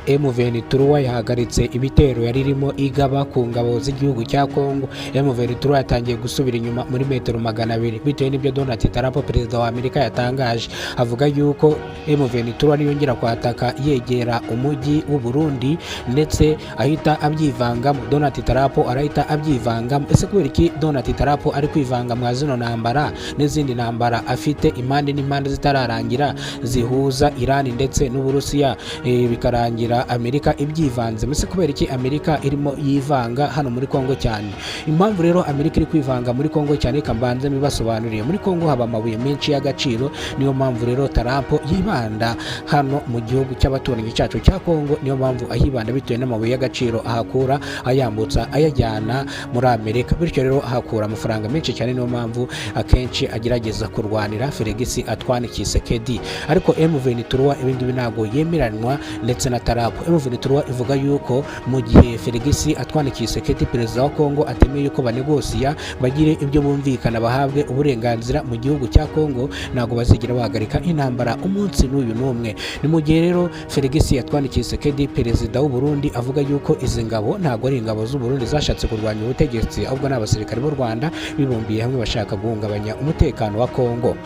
M23 yahagaritse ibitero yari irimo igaba ku ngabo z'igihugu cya Congo. M23 yatangiye gusubira inyuma muri metero 200 bitewe n'ibyo Donald Trump, perezida wa Amerika, yatangaje, avuga yuko M23 niyongera kwataka yegera umujyi w'u Burundi ndetse ahita abyivangamo. Donald Trump arahita abyivangamo. Ese kubera iki Donald Trump ari kwivanga mwa zino ntambara n'izindi ntambara afite impande n'impande zitararangira zihuza Iran ndetse n'Uburusiya, bikarangira Amerika ibyivanze? Ese kubera iki Amerika irimo yivanga hano muri Kongo cyane? Impamvu rero Amerika iri kwivanga muri Kongo cyane, reka mbanze mbibasobanuriye. Muri Kongo haba amabuye menshi y'agaciro. Niyo mpamvu rero Trump yibanda hano mu gihugu cy'abaturanyi cyacu cya Kongo. Niyo mpamvu ahibanda bitewe n'amabuye y'agaciro ahakura, ayambutsa ayajyana muri Amerika, bityo rero ahakura amafaranga menshi cyane. Niyo mpamvu akenshi agerageza kurwanira Felix Antoine Tshisekedi. Ariko M23 ibi ngibi ntabwo yemeranwa ndetse na Trump. M23 ivuga yuko mu gihe Felix Antoine Tshisekedi, perezida wa Kongo, atemeye yuko banegosiya, bagire ibyo bumvikana, bahabwe uburenganzira mu gihugu cya Kongo, ntabwo bazigera bahagarika intambara umunsi n'uyu n'umwe. Ni mu gihe rero Felix Antoine Tshisekedi, perezida w'u Burundi, avuga yuko izi ngabo ntabwo ari ingabo z'u Burundi zashatse kurwanya ubutegetsi, ahubwo ni abasirikare b'u Rwanda bibumbiye hamwe bashaka guhungabanya umutekano wa Kongo.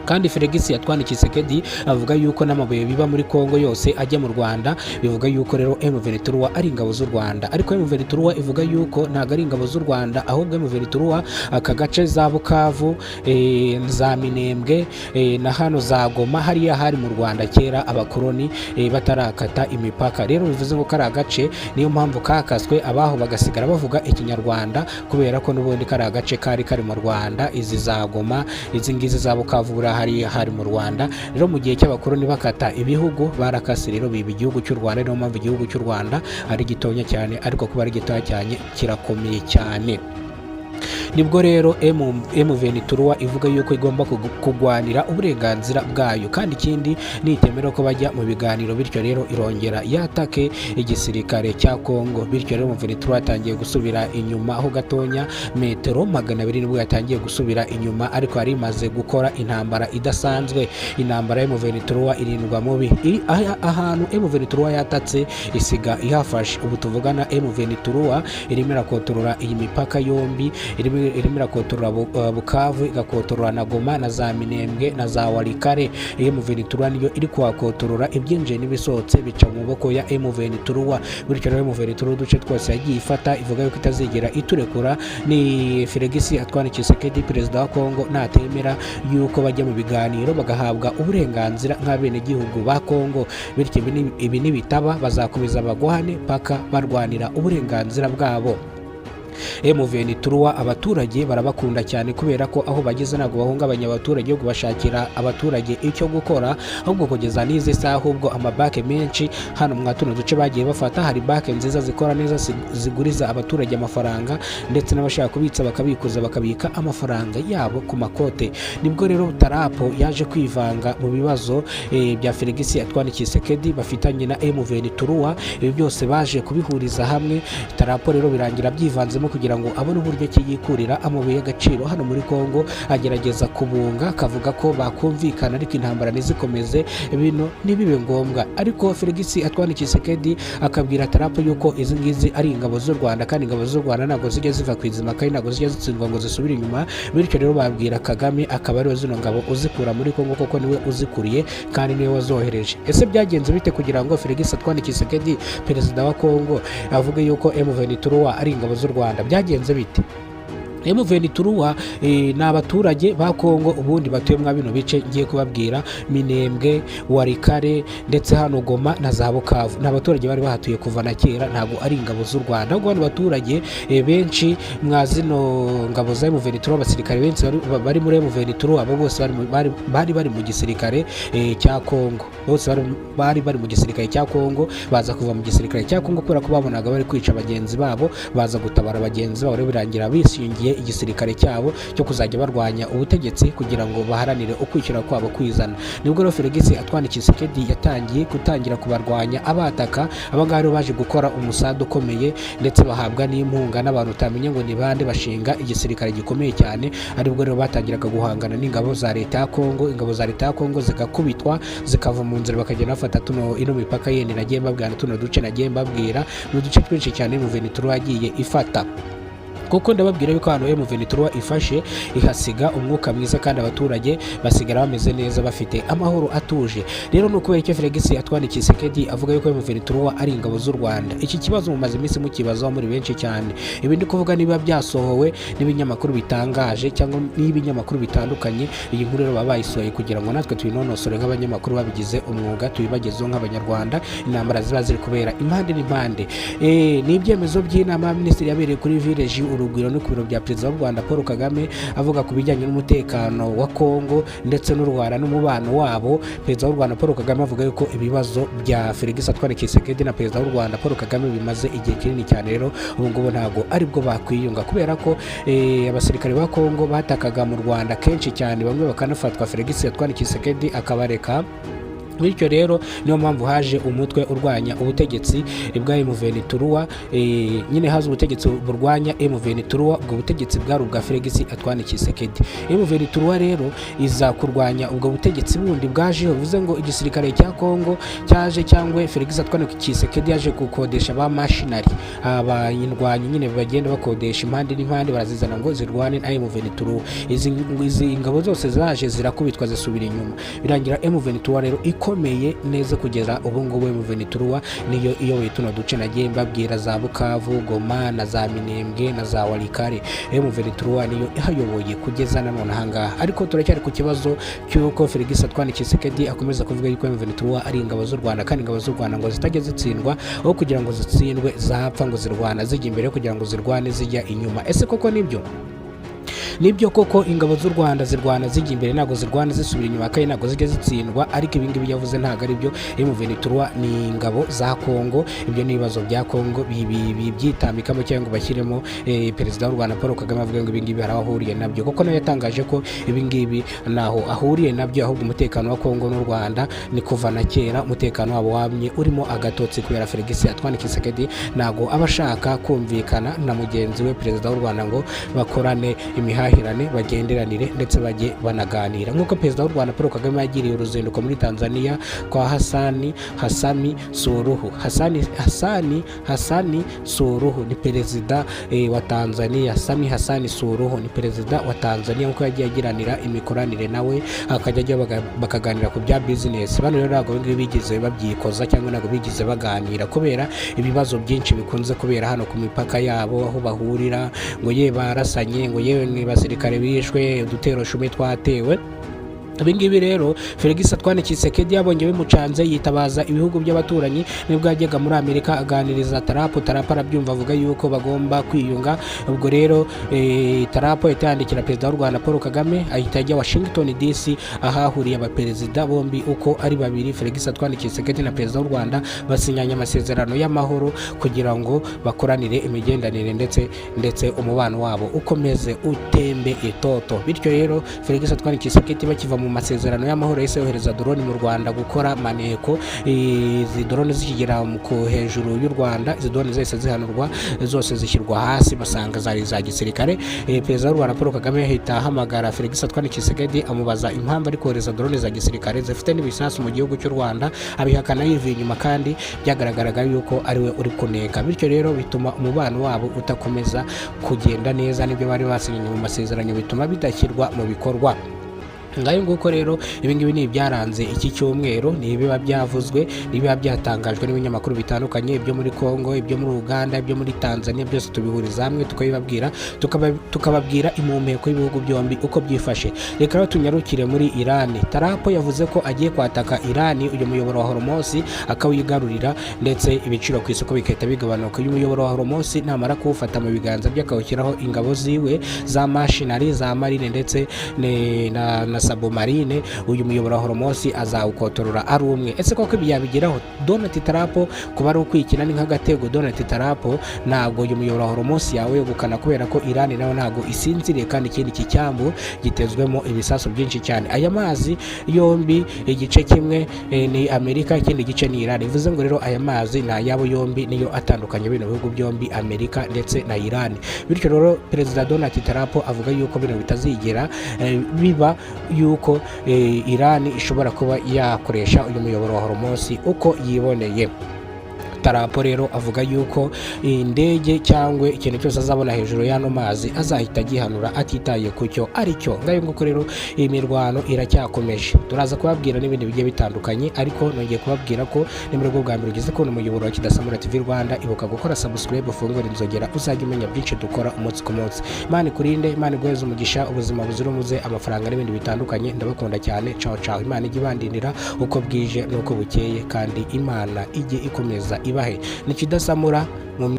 Kandi Felix Antoine Tshisekedi avuga yuko n'amabuye biba muri Kongo yose ajya mu Rwanda. Bivuga yuko rero M23 ari ingabo z'u Rwanda, ariko M23 ivuga yuko ntabwo ari ingabo z'u Rwanda, ahubwo M23 aka gace za Bukavu, za Minembwe, na hano za Goma, hariya hari mu Rwanda kera abakoloni batarakata imipaka. Rero bivuze ngo kari agace, niyo mpamvu kakaswe, abaho bagasigara bavuga Ikinyarwanda, kubera ko n'ubundi kari agace kari kari mu Rwanda. Izi za Goma, izi ngizi za Bukavu, buriya hariya hari mu Rwanda. Rero mu gihe cy'abakoloni bakata ibihugu, barakase rero biba igihugu cy'u Rwanda. Niyo mpamvu igihugu cy'u Rwanda ari gitonya cyane, ariko kuba ari gitoya cyane kirakomeye cyane. Nibwo rero M23 ivuga yuko igomba kugwanira uburenganzira bwayo, kandi ikindi nitemera ko bajya mu biganiro, bityo rero irongera yatake igisirikare cya Kongo. Bityo rero M23 yatangiye gusubira inyuma aho gatonya metero 200, nibwo yatangiye gusubira inyuma, ariko yari imaze gukora intambara idasanzwe. Intambara ya M23 irindwa mubi. Ahantu M23 yatatse isiga ihafashe. Ubu tuvugana M23 irimo irakotorora iyi mipaka yombi, irimo irakotorora Bukavu, igakotorora na Goma na za Minembwe na za Walikale. M23 niyo iri kuhakotorora, ibyinjiye n'ibisohotse bica mu maboko ya M23. Bityo rero M23 uduce twose yagiye ifata, ivuga yuko itazigera iturekura. Ni Felix Antoine Tshisekedi, perezida wa Kongo, natemera yuko bajya mu biganiro bagahabwa uburenganzira nk'abenegihugu ba Kongo. Bityo ibi nibitaba bazakomeza bagwane paka barwanira uburenganzira bwabo. M23 abaturage barabakunda cyane, kubera ko aho bageze ntabwo bahungabanya abaturage yo kubashakira abaturage icyo gukora. Ahubwo kugeza n'izi saha, ahubwo amabanki menshi hano mwa tuno duce bagiye bafata, hari banki nziza zikora neza, ziguriza abaturage amafaranga, ndetse n'abashaka kubitsa bakabikuza, bakabika amafaranga yabo ku makote. Nibwo rero Trump yaje kwivanga mu bibazo bya Felix Antoine Tshisekedi bafitanye na M23. Ibi byose baje kubihuriza hamwe. Trump rero birangira byivanzemo kugira ngo abone uburyo ki yikurira amabuye y'agaciro hano muri Kongo. Agerageza kubunga, akavuga ko bakumvikana ariko intambara ntizikomeze, bino ntibibe ngombwa. Ariko Felix Antoine Tshisekedi akabwira Trump yuko izi ngizi ari ingabo z'u Rwanda, kandi ingabo z'u Rwanda ntabwo zijya ziva ku izima, kandi ntabwo zijya zitsindwa ngo zisubire inyuma. Bityo rero babwira Kagame akaba ariwe zino ngabo uzikura muri Kongo, kuko niwe uzikuriye kandi niwe wazohereje. Ese byagenze bite kugira ngo Felix Antoine Tshisekedi, perezida wa Kongo, avuge yuko M23 ari ingabo z'u Rwanda? Byagenze bite? M23 ni abaturage ba Kongo ubundi batuye mwa bino bice ngiye kubabwira: Minembwe, Walikale, ndetse hano Goma na za Bukavu. Ni abaturage bari bahatuye kuva na kera, ntabwo ari ingabo z'u Rwanda. Ahubwo bano baturage, benshi mwa zino ngabo za M23, abasirikare benshi bari muri M23, abo bose bari mu gisirikare cya Kongo. Bose bari mu gisirikare cya Kongo, baza kuva mu gisirikare cya Kongo kubera ko babonaga bari kwica bagenzi babo, baza gutabara bagenzi babo. Rero birangira bishingiye igisirikare cyabo cyo kuzajya barwanya ubutegetsi kugira ngo baharanire ukwishyura kwabo kwizana. Nibwo rero Felix Antoine Tshisekedi yatangiye gutangira kubarwanya abataka. Abangaba rero baje gukora umusada ukomeye, ndetse bahabwa n'inkunga n'abantu utamenya ngo ni bande, bashinga igisirikare gikomeye cyane. Aribwo rero batangiraga guhangana n'ingabo za leta ya Kongo. Ingabo za leta ya Kongo zigakubitwa zikava mu nzira, bakagenda bafata tuno ino mipaka yindi nagiye mbabwira na tuno duce nagiye mbabwira. Ni uduce twinshi cyane M23 yagiye ifata, kuko ndababwira yuko ahantu M23 ifashe ihasiga umwuka mwiza, kandi abaturage basigara bameze neza, bafite amahoro atuje. Rero ni ukubera icyo Felix Antoine Tshisekedi avuga yuko M23 ari ingabo z'u Rwanda? Iki kibazo mumaze iminsi mukibazaho muri benshi cyane. Ibi ndi kuvuga niba byasohowe n'ibinyamakuru bitangaje cyangwa n'ibinyamakuru bitandukanye. Iyi nkuru rero baba bayisohoye kugira ngo natwe tuyinonosore nk'abanyamakuru babigize umwuga, tubibagezeho nk'Abanyarwanda, intambara ziba ziri kubera impande n'impande. Ni ibyemezo by'inama y'abaminisitiri yabereye kuri Village Urugwiro no ku biro bya Perezida w'u Rwanda Paul Kagame, avuga ku bijyanye n'umutekano wa Kongo ndetse n'u Rwanda n'umubano wabo. Perezida w'u Rwanda Paul Kagame avuga yuko ibibazo bya Felix Antoine Tshisekedi na Perezida w'u Rwanda Paul Kagame bimaze igihe kinini cyane. Rero ubu ngubu ntabwo aribwo bakwiyunga, kubera ko abasirikare ba Kongo batakaga mu Rwanda kenshi cyane, bamwe bakanafatwa, Felix Antoine Tshisekedi akabareka. Bityo rero niyo mpamvu haje umutwe urwanya ubutegetsi bwa M23. Nyine haje ubutegetsi burwanya M23. Ubwo butegetsi bwari ubwa Felix Antoine Tshisekedi. M23 rero iza kurwanya ubwo butegetsi bundi bwajeho, bivuze ngo igisirikare cya Kongo cyaje, cyangwa Felix Antoine Tshisekedi yaje gukodesha ba mercenary, abanyindwanyi nyine bagenda bakodesha impande n'impande, barazizana ngo zirwane na M23. Izi ngabo zose zaje zirakubitwa, zisubira inyuma, birangira M23 rero ikomeye neza. Kugeza ubu ngubu M23 niyo iyoboye tuno duce nagiye mbabwira, za Bukavu, Goma na za Minembwe na za Walikale. M23 niyo ihayoboye kugeza na none ahangaha. Ariko turacyari ku kibazo cy'uko Felix Antoine Tshisekedi akomeza kuvuga yuko M23 ari ingabo z'u Rwanda, kandi ingabo z'u Rwanda ngo zitajya zitsindwa, aho kugira ngo zitsindwe zapfa, ngo zirwana zijya imbere kugira ngo zirwane zijya inyuma. Ese koko nibyo? Nibyo koko, ingabo z'u Rwanda zirwana zijya imbere, ntabwo zirwana zisubira inyuma, kandi ntabwo zijya zitsindwa. Ariko ibi ngibi yavuze ntabwo ari byo. M23 ni ingabo za Kongo. Ibyo ni ibibazo bya Kongo bibyitambikamo cyangwa ngo bashyiremo Perezida w'u Rwanda Paul Kagame, avuga ngo ibi ngibi hari aho ahuriye nabyo, kuko nawe yatangaje ko ibi ngibi ntaho ahuriye nabyo, ahubwo umutekano wa Kongo n'u Rwanda ni kuva na kera umutekano wabo wamye urimo agatotsi, kubera Felix Antoine Tshisekedi ntabwo aba ashaka kumvikana na mugenzi we Perezida w'u Rwanda ngo bakorane imihahirane, bagenderanire, ndetse bajye banaganira, nk'uko Perezida w'u Rwanda Paul Kagame yagiriye uruzinduko muri Tanzania kwa Hasani Hasami Suluhu. Hasani Hasani Hasani Suluhu ni perezida wa Tanzania. Sami Hasani Suluhu ni perezida wa Tanzania, nk'uko yagiye agiranira imikoranire nawe, akajya ajya bakaganira ku bya business. Bano rero ntabwo ibi ngibi bigeze babyikoza cyangwa ntabwo bigeze baganira, kubera ibibazo byinshi bikunze kubera hano ku mipaka yabo, aho bahurira ngo ye barasanye, ngo yewe ni basirikare bishwe, udutero shumi twatewe. Ibingibi rero Felix Antoine Tshisekedi yabonye bimucanze, yitabaza ibihugu by'abaturanyi. Nibwo yajyaga muri Amerika aganiriza Trump. Trump arabyumva, avuga yuko bagomba kwiyunga. Ubwo rero Trump ahita yandikira Perezida w'u Rwanda Paul Kagame, ahita ajya Washington DC, ahahuriye abaperezida bombi uko ari babiri, Felix Antoine Tshisekedi na Perezida w'u Rwanda, basinyanye amasezerano y'amahoro kugira ngo bakoranire imigenderanire, ndetse umubano wabo ukomeze utembe itoto. Bityo rero Felix Antoine Tshisekedi bakiva mu masezerano y'amahoro yahise yohereza drone mu Rwanda gukora maneko. Izi drone zikigera ku hejuru y'u Rwanda, izi drone zahise zihanurwa zose, zishyirwa hasi, basanga zari iza gisirikare. Perezida w'u Rwanda Paul Kagame ahita ahamagara Felix Antoine Tshisekedi, amubaza impamvu ari kohereza drone za gisirikare zifite n'ibisasu mu gihugu cy'u Rwanda. Abihakana yivuye inyuma, kandi byagaragaraga yuko ariwe uri kuneka. Bityo rero bituma umubano wabo udakomeza kugenda neza, n'ibyo bari basinyanye mu masezerano bituma bidashyirwa mu bikorwa. Ngayo nguko rero, ibingibi ni ibyaranze iki cyumweru, ni ibiba byavuzwe, ni ibiba byatangajwe n'ibinyamakuru bitandukanye, ibyo muri Congo, ibyo muri Uganda, ibyo muri Tanzania, byose tubihuriza hamwe tukabibabwira, tukababwira impumeko y'ibihugu byombi uko byifashe. Reka rero tunyarukire muri Irani. Trump yavuze ko agiye kwataka Irani, uyu muyoboro wa Hormuz akawigarurira, ndetse ibiciro ku isoko bigahita bigabanuka. Uyu muyoboro wa Hormuz namara kuwufata mu biganza bye, akawushyiraho ingabo ziwe za mercenary, za marine, ndetse na submarine, uyu muyoboro wa Hormuz azawukotorora ari umwe. Ese koko ibi yabigeraho Donald Trump? Kuba ari ukwikina, ni nk'agatego. Donald Trump ntabwo uyu muyoboro wa Hormuz yawegukana, kubera ko Iran nayo ntabwo isinziriye. Kandi ikindi, iki cyambu gitezwemo ibisasu byinshi cyane. Aya mazi yombi, igice kimwe ni Amerika, ikindi gice ni Iran. Bivuze ngo rero aya mazi ni ayabo yombi, niyo atandukanye bino bihugu byombi, Amerika ndetse na Iran. Bityo rero Perezida Donald Trump avuga yuko bino bitazigera biba yuko Iran ishobora kuba yakoresha uyu muyoboro wa Hormuz uko yiboneye. Trump rero avuga yuko indege cyangwa ikintu cyose azabona hejuru y'ano mazi azahita agihanura, atitaye ku cyo ari cyo. Ngayo nguko rero, iyi mirwano iracyakomeje, turaza kubabwira n'ibindi bigiye bitandukanye. Ariko nongeye kubabwira ko ni muri bwo bwa mbere ugeze kubona umuyoboro wa Kidasamura TV Rwanda, ibuka gukora subscribe, ufungure inzogera, uzajya umenya byinshi dukora umunsi ku munsi. Imana ikurinde, Imana iguheze umugisha, ubuzima buzira umuze, amafaranga n'ibindi bitandukanye. Ndabakunda cyane. Ciao ciao. Imana ijye ibandindira uko bwije n'uko bukeye, kandi Imana ijye ikomeza ibahe. Ni Kidasamura mu